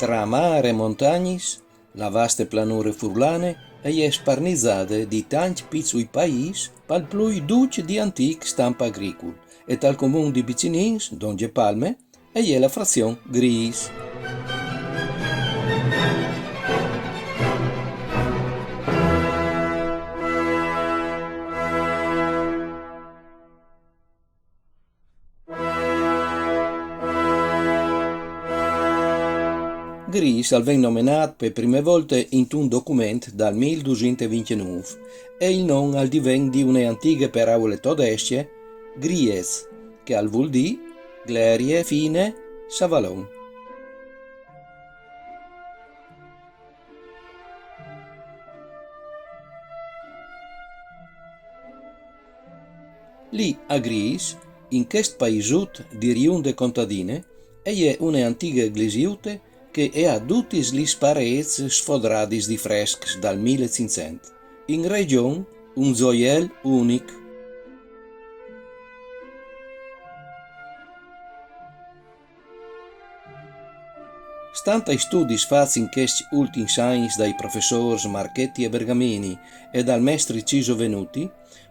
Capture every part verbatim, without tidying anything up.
Tra mâr e montagnis, la vaste planure furlane e je sparnizade di tancj piçui paîs, pal plui ducj di antîc stamp agricul, e tal comun di Bicinins, dongje Palme, e je la frazion Grîs. Grîs al ven nomenât pe prime volte intun document dal mil dusinte e vincjenûf, e il non al diven di une antighe peraule todescje, Gries, che al vûl dî glerie fine, savalon. Li a Grîs, in chest paisut di riunde contadine, e je une antighe glesiute che e à dutis lis parêts sfodradis di frescs dal mil e cinccent. In regjon un zoiel unic. Stant ai studis fats in chescj ultins agns dai professôrs Marchetti e Bergamini e dal mestri Ciso Venuti,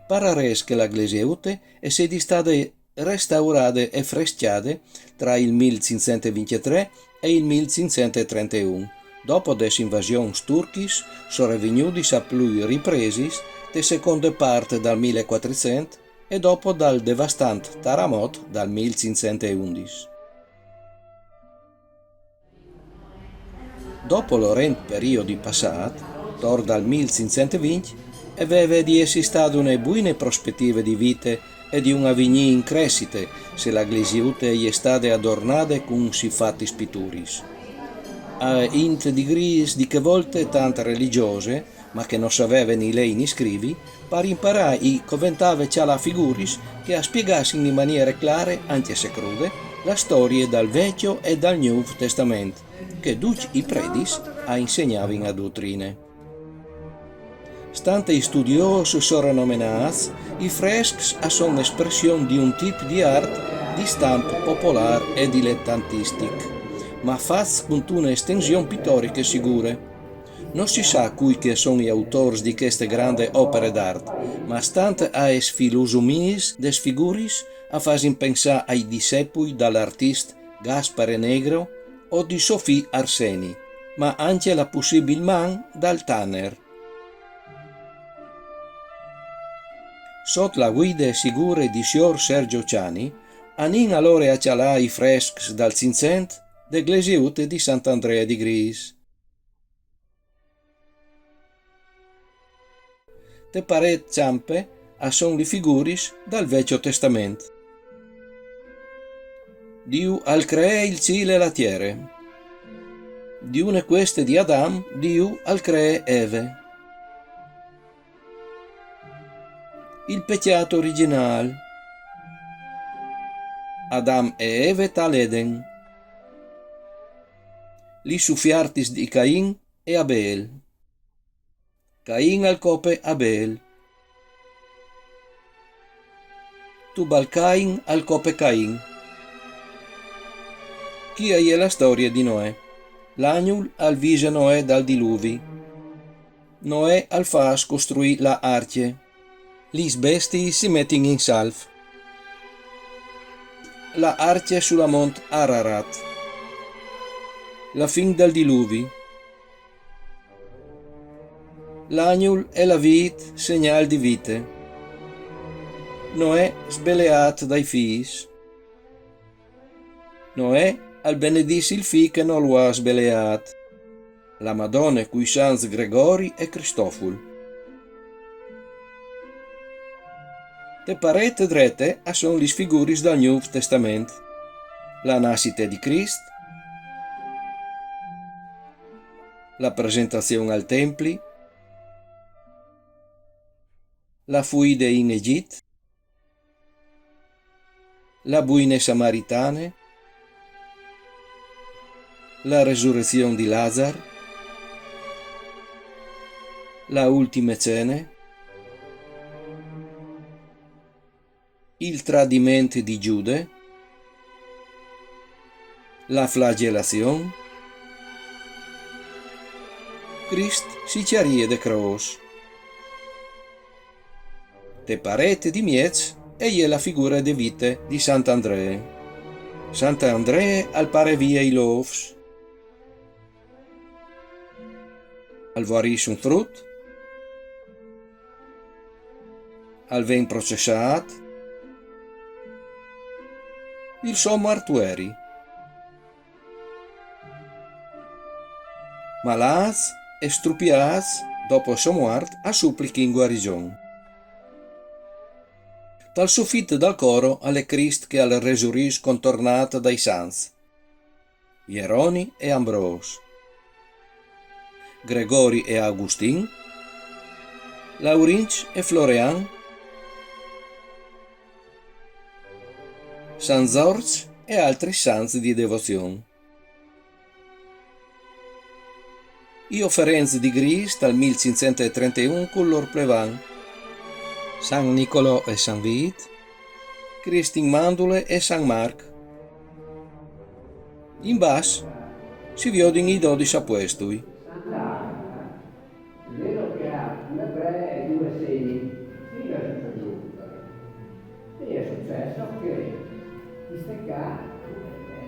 pararès che la glesiute e sedi stade restaurade e frescjade tra il mil cinccent e vincjetrê e il mil cinccent e trenteun, dopo des invasions turchis sorevignudis a plui ripresis te seconde part dal mil e cuatricent e dopo dal devastant taramot dal mil cinccent e undis. Dopo l'orent periodi passât, tor dal mil cinccent e vincj, e veve di jessi stade une buine prospetive di vite e di un avignî in cressite, se la glesiute e je stade adornade cun sifatis pituris. A int di Grîs di chê volte tant religjose, ma che no saveve ni lei ni scrivi, par imparâ i coventave cjalâ figuris che a spiegassin in maniere clare, ancje se crude, la storie dal Vecjo e dal Gnûf Testament, che ducj i predis a insegnavin a dutrine. Stant ai studiôs sorenomenâts, i frescs a son espression di un tip di art di stamp popolâr e diletantistic, ma fats cuntune estension pitoriche sigure. No si sa cui che a son i autôrs di cheste grande opere d'art, ma stant aes filosomiis des figuris a fasin pensâ ai dissepui dal artist Gaspare Negro o di so fi Arseni, ma ancje la pussibil man dal taner. Sot la vuide sigure di siôr Sergio Ciani, anìn alore a cjalâ i frescs dal Cinccent de glesiute di Sant Andree di Grîs. Te parêt çampe a son li figuris dal Vecjo Testament. Diu al cree il cîl e la tiere. Di une cueste di Adam, Diu al cree Eve. Il pecjât origjinâl. Adam e Eve tal Eden. Lis ufiartis di Cain e Abêl. Cain al cope Abêl. Tubal Cain al cope Cain. Chi e je la storie di Noè. L'agnul al vise Noè dal diluvi. Noè al fâs costruî la arcje. Lis bestiis si metin in salf. La arcje su la mont Ararat. La fin dal diluvi. L'agnul e la vît segnâl di vite. Noè sbeleât dai fîs. Noè al benedìs il fi che no lu à sbeleât. La Madone cui sants Gregori e Cristoful. Te parêt drete a son lis figuris dal Gnûf Testament. La nassite di Crist, la presentazion al templi, la fuide in Egjit, la buine samaritane, La resurrezion di Lazar, la ultime cene, il tradiment di Giude, la flagellazion, Crist si cjarie de crôs. Te paret di mieç e je la figure de vite di Sant Andree. Sant Andree al pare vie i lôfs. Al vuarìs un frut. Al ven processât. Il so martueri. Malâts e strupiâts, dopo sô muart, a suplichin guarigjon. Tal sofit dal coro al è Crist che al resurìs contornât dai sants, Jeroni e Ambrôs, Gregori e Agustin, Laurinç e Florean, Sant Zorç e altris sants di devozion. I oferents di grîs tal mil cinccent e trenteun cul lôr plevan, Sant Nicolò e Sant Vît, Crist in mandule e Sant Marc. In bas si viodin i dodis apuestui. Vedo che ha due tre e due sei. Sì, è successo. Sì, è successo che queste qua,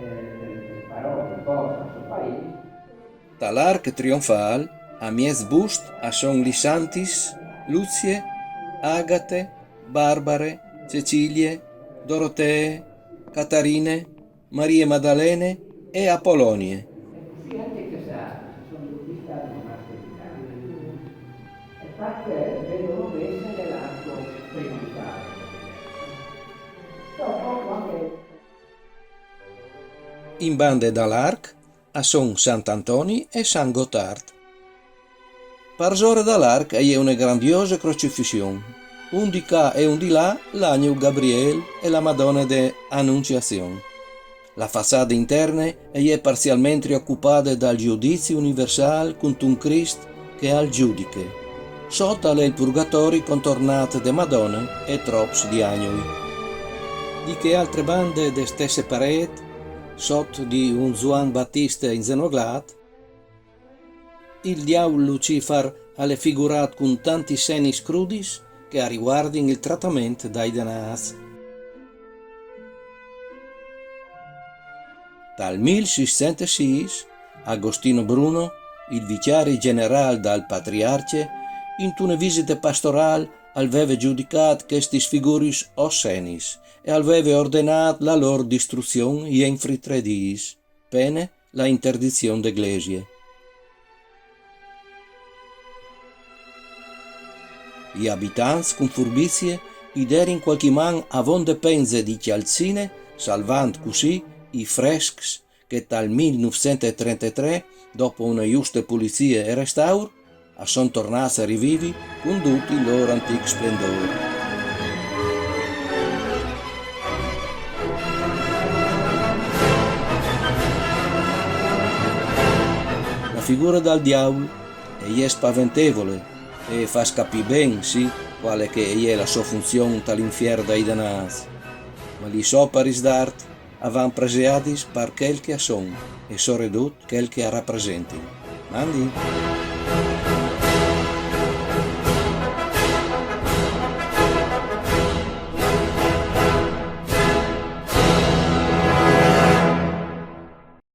eh, parò di cosa sto paese. Tal arc trionfâl, a mieç bust, a son lis santis Luzie, Agate, Barbare, Cecilie, Dorotee, Catarine, Marie Madalene e Apolonie. In bande dal arc a son Sant Antoni e Sant Gotart. Parsore dal arc e je une grandiose crocifission. Un di ca e un di là, l'agnul Gabriel e la Madone de Anunciazion. La façade interne e je parzialmentri ocupade dal Judizi universâl cuntun Crist che al judiche. Sot al è il purgatori contornât de Madone e trops di agnui. Di chê altre bande de stesse parêt, sot di un Zuan Batiste inzenoglât, il diaul Lucifar al è figurât cun tantis senis crudis che a rivuardin il tratament dai denâts. Dal mil sîscent e sîs, Agostino Bruno, il vicari gjenerâl dal patriarcje, intune visite pastorâl al veve judicât chestis figuris ossenis e al veve ordenât la lôr distruzion jenfri trê dîs, pene la interdizion de glesie. I abitants cun furbizie i derin cualchi man avonde penze di cjalcine, salvant cussì i frescs che tal mil nûfcent e trentetrê, dopo une juste pulizie e restaur, a son tornâts a rivivi cun dut il lôr antîc splendôr. La figure dal diaul e je spaventevole e e fâs capî ben, sì, cuale che e je la sô funzion tal infier dai denâts. Ma lis oparis d'art a van preseadis par chel che a son e soredut chel che a rapresentin. Mandi!